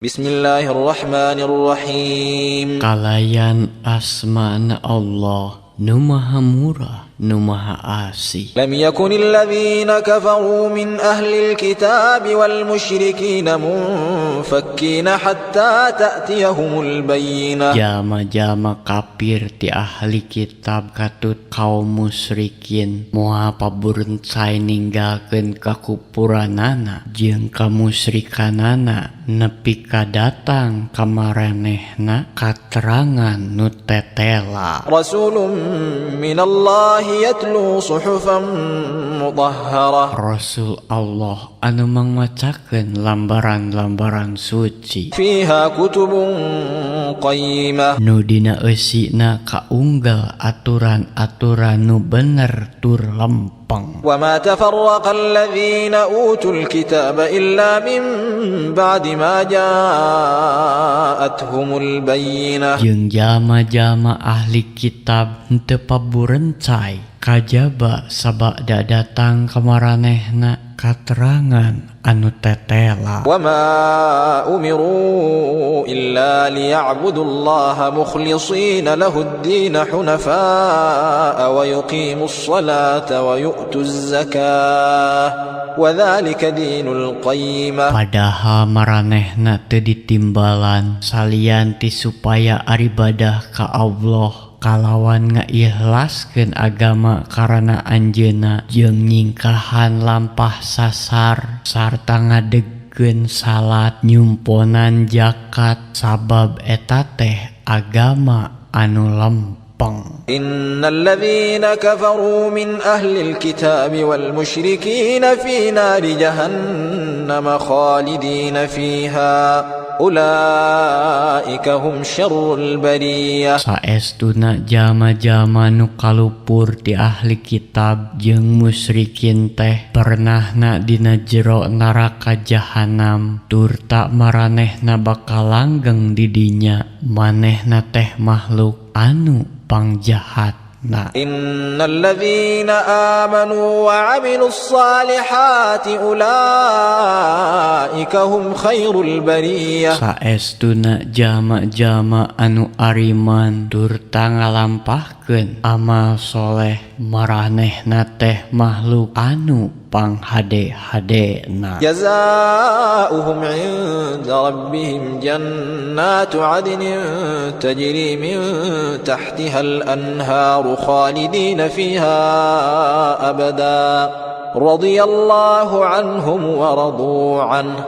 بسم الله الرحمن الرحيم. Kalayan asmana Allah nu Maha Murah, nu Maha Asih. لم يكن الذين كفروا من أهل الكتاب والمشركين منفكين حتى تأتيهم البينة. Jalma-jalma kafir ti ahli kitab katut kaum musyrikin moal paburencay ninggalkeun kakupuranana jeung kamusyrikanana nepi ka datang ka maranehna katerangan nu tetela. رسول من الله يتلو صحفا مطهرة. Rasul Allah anu mangmacakeun lambaran-lambaran suci فيها كتب قيمة. Nu dina eusina kaunggal aturan-aturan nu bener tur lempeng. وما تفرق الذين أوتوا الكتاب إلا من بعد ما جاءتهم البينة. Jeung jalma-jalma ahli kitab henteu paburencay kajaba sabada datang ka maranehna katerangan anu tetela. وما أمروا إلا ليعبدوا الله مخلصين له الدين حنفاء ويقيموا الصلاة ويؤتوا الزكاة وذلك دين القيمة. Padahal maranehna teu ditimbalan salian ti supaya aribadah ka Allah kalawan ngaikhlaskeun agama karana Anjeunna jeung nyingkahan lampah sasar sarta ngadegkeun salat, nyumponan zakat, sabab eta teh agama anu lempeng. إن الذين كفروا من أهل الكتاب والمشركين في نار جهنم خالدين فيها أولئك هم شر البرية. Saestuna jalma-jalma nu kalupur ti ahli kitab jeung musyrikin teh pernahna dina jero neraka jahanam turta maranehna bakal langgeng di dinya, manehna teh makhluk anu pangjahatna. إن الذين آمنوا وعملوا الصالحات أولئك هم خير البرية. Saestuna jalma-jalma anu ariman turta ngalampahkeun amal soleh, maranehna teh makhluk anu panghade-hadena. جزاؤهم عند ربهم جنات عدن تجري من تحتها الأنهار خالدين فيها أبدا، رضي الله عنهم ورضوا عنه،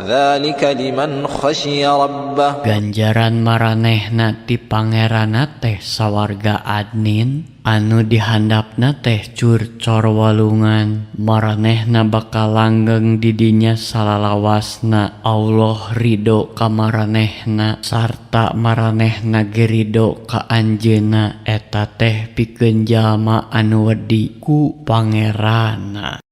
ذلك لمن خشي ربه. Ganjaran maranehna ti Pangeranna teh sawarga Adnin anu dihandapna teh curcor walungan, maranehna bakal langgeng di dinya salalawasna. Allah ridho ka maranehna sarta maranehna ge ridho ka Anjeunna, eta teh pikeun jalma anu wedi ku Pangeranna.